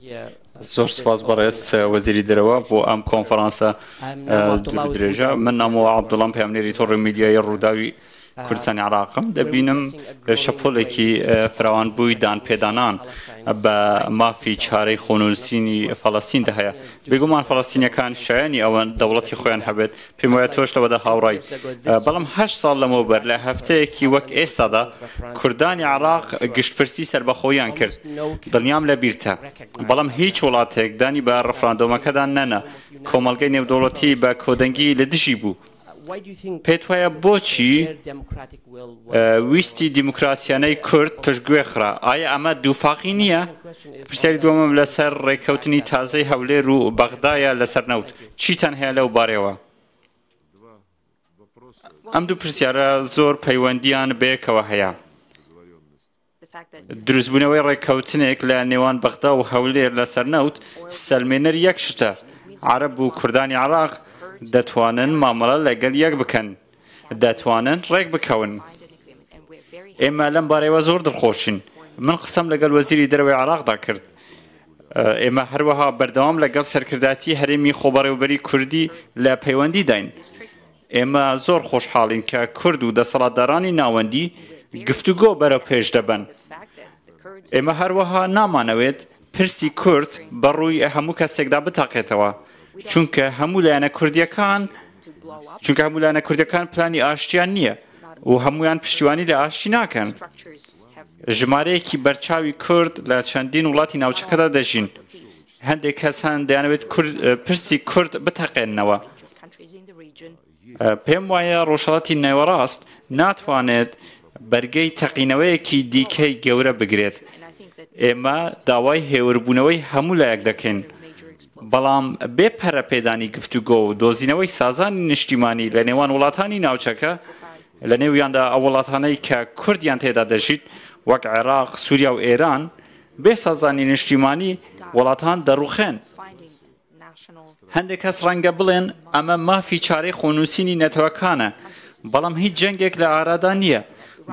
زۆر سپاس بەڕێز وەزیری دەرەوە بۆ ئەم کۆنفرانسە دوور و درێژە. من نامۆ عەبدوڵام، پەیامنێری تۆڕی میدیایی ڕووداوی کوردستانی عێراقم. دەبینم شەپۆلێکی فراوانبووی دانپێدانان بە مافی چارەی خۆنووسینی فەڵەستیندا هەیە. بێگومان فەڵەستینیەکان شایەنی ئەوەن دەوڵەتی خۆیان هەبێت، پێم وایە تۆش لەوەدا هاوڕای. بەڵام هەشت ساڵ لەمەوبەر لە هەفتەیەکی وەک ئێستادا کوردانی عێراق گشتپرسی سەربەخۆییان کرد، دڵنیام لەبیرتە. بەڵام هیچ وڵاتێک دانی بە ڕفراندۆمەکەدا نەنا، کۆمەڵگەی نێودەوڵەتی بە کۆدەنگی لە دژی بوو. پێت وایە بۆچی ویستی دیموکراسیانەی کورد پشتگوێ خرا؟ ئایا ئەمە دووفاقی نییە؟ پرسیاری دووەمم لەسەر ڕێککەوتنی تازەی هەولێر و بەغدایە لەسەر نەوت، چیتان هەیە لەو بارەیەوە؟ ئەم دوو پرسیارە زۆر پەیوەندییان بەیەکەوە هەیە. دروستبوونەوەی ڕێککەوتنێک لە نێوان بەغدا و هەولێر لەسەر نەوت سەلمێنەری یەک شتە، عەرەب و کوردانی عێراق دەتوانن مامەڵە لەگەل یەک بکەن، دەتوانن ڕێکبکەون. ئێمە لەم بارەیەوە زۆر دڵخۆشین. من قسەم لەگەڵ وەزیری دەرەوەی عێراقدا کرد. ئێمە هەروەها بەردەوام لەگەڵ سەرکردایەتی هەرێمی خۆبەڕێوەبەری کوردی لە پەیوەندیداین. ئێمە زۆر خۆشحاڵین کە کورد و دەسەڵاتدارانی ناوەندی گفتوگۆ بەرەو پێش دەبەن. ئێمە هەروەها نامانەوێت پرسی کورد بە ڕووی هەموو کەسێکدا بتەقێتەوە، چونکە هەموو لایەنە کوردییەکان چونکە هەموو لایەنە کوردییەکان پلانی ئاشتیان نییە و هەموویان پشتیوانی لە ئاشتی ناکەن. ژمارەیەکی بەرچاوی کورد لە چەندین وڵاتی ناوچەکەدا دەژین. هەندێک کەس هەن دەیانەوێت پرسی کورد بتەقێننەوە. پێم وایە ڕۆژهەڵاتی نێوەڕاست ناتوانێت بەرگەی تەقینەوەیەکی دیکەی گەورە بگرێت. ئێمە داوای هێوربوونەوەی هەموو لایەک دەکەین، بەڵام بێ پەرەپێدانی گفتوگۆ و دۆزینەوەی سازانی نیشتیمانی لە نێوان وڵاتانی ناوچەکە، لە نێویاندا ئەو وڵاتانەی کە کوردیان تێدا دەژیت وەک عێراق، سووریا و ئێران، بێ سازانی نیشتیمانی وڵاتان دەڕوخێن. هەندێک کەس ڕەنگە بڵێن ئەمە مافی چارەی خۆنووسینی نەتەوەکانە، بەڵام هیچ جەنگێک لە ئارادا نییە،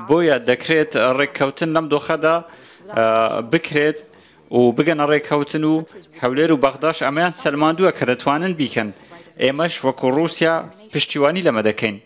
بۆیە دەکرێت ڕێککەوتن لەم دۆخەدا بکرێت و بگەنە ڕێککەوتن و هەولێر و بەغداش ئەمەیان سەلماندووە کە دەتوانن بیکەن، ئێمەش وەکو ڕووسیا پشتیوانی لەمە دەکەین.